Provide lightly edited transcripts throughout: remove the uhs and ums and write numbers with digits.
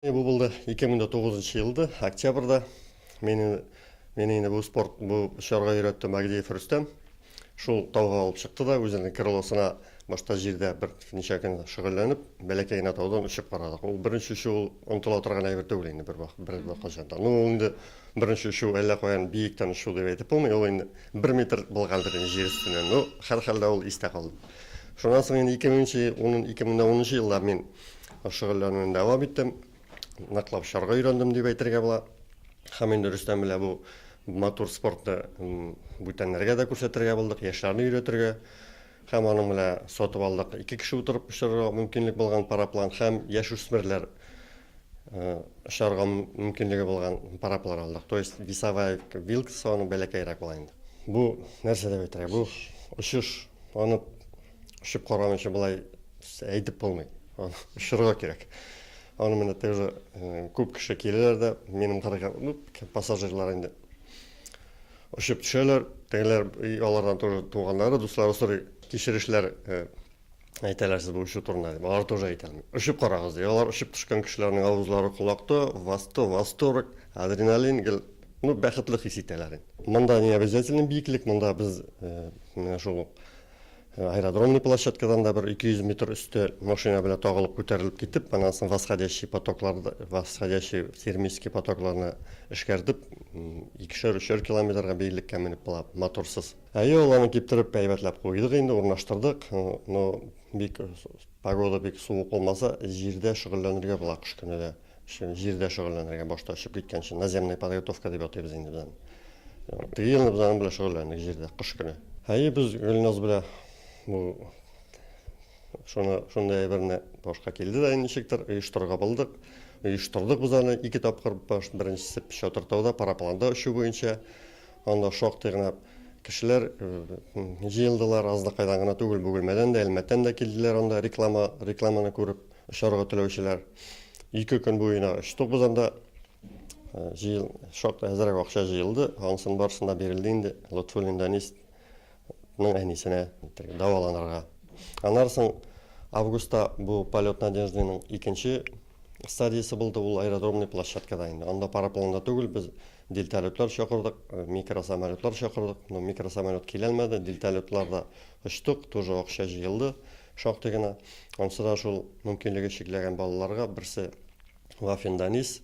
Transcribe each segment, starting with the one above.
Бу булды 2009 елда, октябрьдә. Мине, мине инде бу спорт, бу очарга өйрәтте Магдиев Рөстәм. Шул тауга алып чыкты да, үзенең крылосына башта җирдә бер ничә көн шөгыльләнеп, бәләкәй генә таудан очып карадык. Ул беренче очу ул онытыла торган әйбер түгел инде бер вакыт, бер кайчан да. Ну, ул инде беренче очу әллә каян биектән очу дип әйтеп булмый, ул инде бер метр булгандыр инде җир өстеннән. Ну, һәрхәлдә ул истә калды. Шуннан соң инде 2000 2010 елда мин Шөгыльләнүен дәвам иттем. Ныклап чарга өйрәндем дип әйтергә була. Һәм инде Рөстәм белән бу матур спортны бүтәннәргә дә күрсәтергә булдык, яшьләрне өйрәтергә. Һәм аның белән сатып алдык ике кеше утырып очырырга мөмкинлек булган параплан һәм яшүсмерләр очарга мөмкинлеге булган параплан алдык. То есть весовая вилкасы аның бәләкәйрәк була инде. Бу нәрсә дип әйтергә? Бу очыш, аны Очып карамыйча болай әйтеп булмый. Аны очырга кирәк. Аны менә тоже күп кеше киләләр дә, минем кырга, ну, пассажирлар инде. Очып төшәләр, тегеләр алардан тоже туганнары, дуслары сорый, кичерешләр әйтәләр сез бу очу турында дип. Алар тоже әйтә алмый. Очып карагыз ди. Алар очып төшкән кешеләрнең авызлары колакта, восторг, адреналин гел, ну, бәхетле хис итәләр инде. Монда не обязательно биеклек, монда без менә шул ук Аэродромный площадкадан да бер 200 метр өстә машина белән тагылып күтәрелеп китеп, аннан соң восходящий потоклар, восходящий термический потокларны эшкәртеп, икешәр, өчәр километрга биеклеккә менеп була моторсыз. Әйе, ул аны киптереп әйбәтләп куйдык инде, урнаштырдык. Но бик погода бик суык булмаса, җирдә шөгыльләнергә була кыш көне дә. Җирдә шөгыльләнергә башта очып киткәнче, наземная подготовка дип атыйбыз инде без аны. Теге елны без аның белән шөгыльләндек җирдә, кыш көне. Әйе, без Гөлназ белән бу шуны шундый әйберне башка килде дә ничектер оештырырга булдык. Оештырдык без аны ике тапкыр. Баш беренчесе Чатыртауда парапланда очу буенча. Анда шактый гына кешеләр җыелдылар, Азнакайдан гына түгел, Бөгелмәдән дә, Әлмәттән дә килделәр анда реклама, рекламаны күреп. Очарга теләүчеләр. Ике көн буена очтык без анда. Җыел, шактый әзрәк акча җыелды. Анысын барысын да бирелде инде Лотфуллин Данисның әнисенә дәваланырга. Аннары соң августта бу Полет надеждының икенче стадиясе булды, ул аэродромный площадкада инде. Анда парапланда түгел, без дельталетлар чакырдык, микросамолетлар чакырдык. Но микросамолет килә алмады, дельталетларда очтык, тоже акча җыелды. Шактый гына. Ансы да шул мөмкинлеге чикләгән балаларга берсе Вафин Данис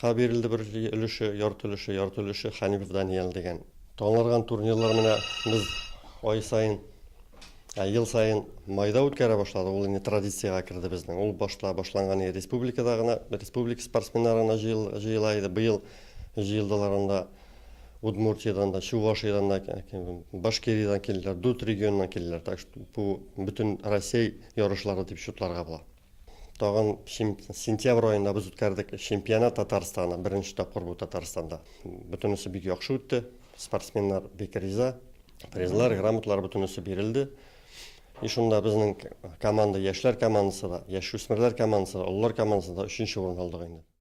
ка бирелде бер өлеше, ярты өлеше, ярты өлеше Ханипов Даниэль дигән. Танылган турнирлар менә без ай саен, ә ел саен майда үткәрә башладык. Ул инде традициягә керде безнең. Ул башта башланган иде республикада гына, республика спортсменнары гына җыела иде. Быел җыелдылар анда Удмуртиядән дә, Чувашиядән дә, Башкириядән килделәр, дүрт регионнан килделәр. Так что бу бөтен Россия ярышлары дип шутларга була. Тагын сентябрь аенда без үткәрдек чемпионат Татарстана, беренче тапкыр бу Татарстанда. Бөтенесе бик яхшы үтте. Спортсменнар бик риза. Призлар, грамоталар бөтенесе бирелде. И шунда безнең команда, яшьләр командасы да, яшүсмерләр командасы да, олылар командасы да өченче урын алдык инде.